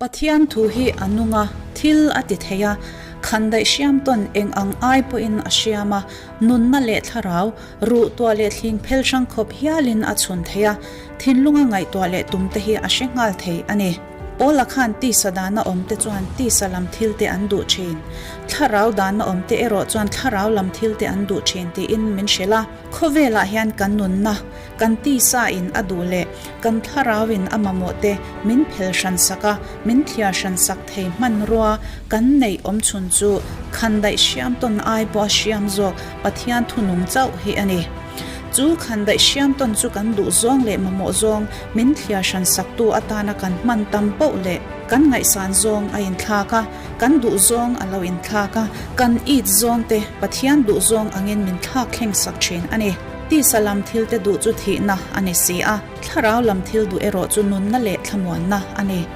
Pathian thu hi a nung a, thil a ti thei a, khandaih hriam tawn eng ang ai pawhin a hriam a, nunna leh thlarau, ruh tuah leh thling phel hrang khawp hialin a chhun thei a, thinlunga ngaihtuah leh tum te hi a hre nghal thei a ni. Paula khan tisa dana awm te chuan tisa lam thil te an duh thin, thlarau dana awm te erawh chuan thlarau lam thil te an duh thin tiin min hrilh a. Khawvelah hian kan nunna, kan tisa in a duh leh kan thlarau in a mamawh te min phel hran sak a, min thliar hran sak thei hmanrua kan neih awm chhun chu khandaih hriam tawn ai pawh a hriam zawk Pathian thunung chauh hi a ni. Chu khandaih hriam tawn chu kan duh zawng leh mamawh zawng min thliar hran saktu atana kan hman tam poh leh kan ngaihsan zawng a inthlak a, kan duh zawng a lo inthlak a, kan it zawng te Pathian duh zawng angin min thlak thleng sak thin a ni. Tisa lam thil te duh chu thihna a ni si a, thlarau lam thil duh erawh chu nunna leh thlamuanna a ni.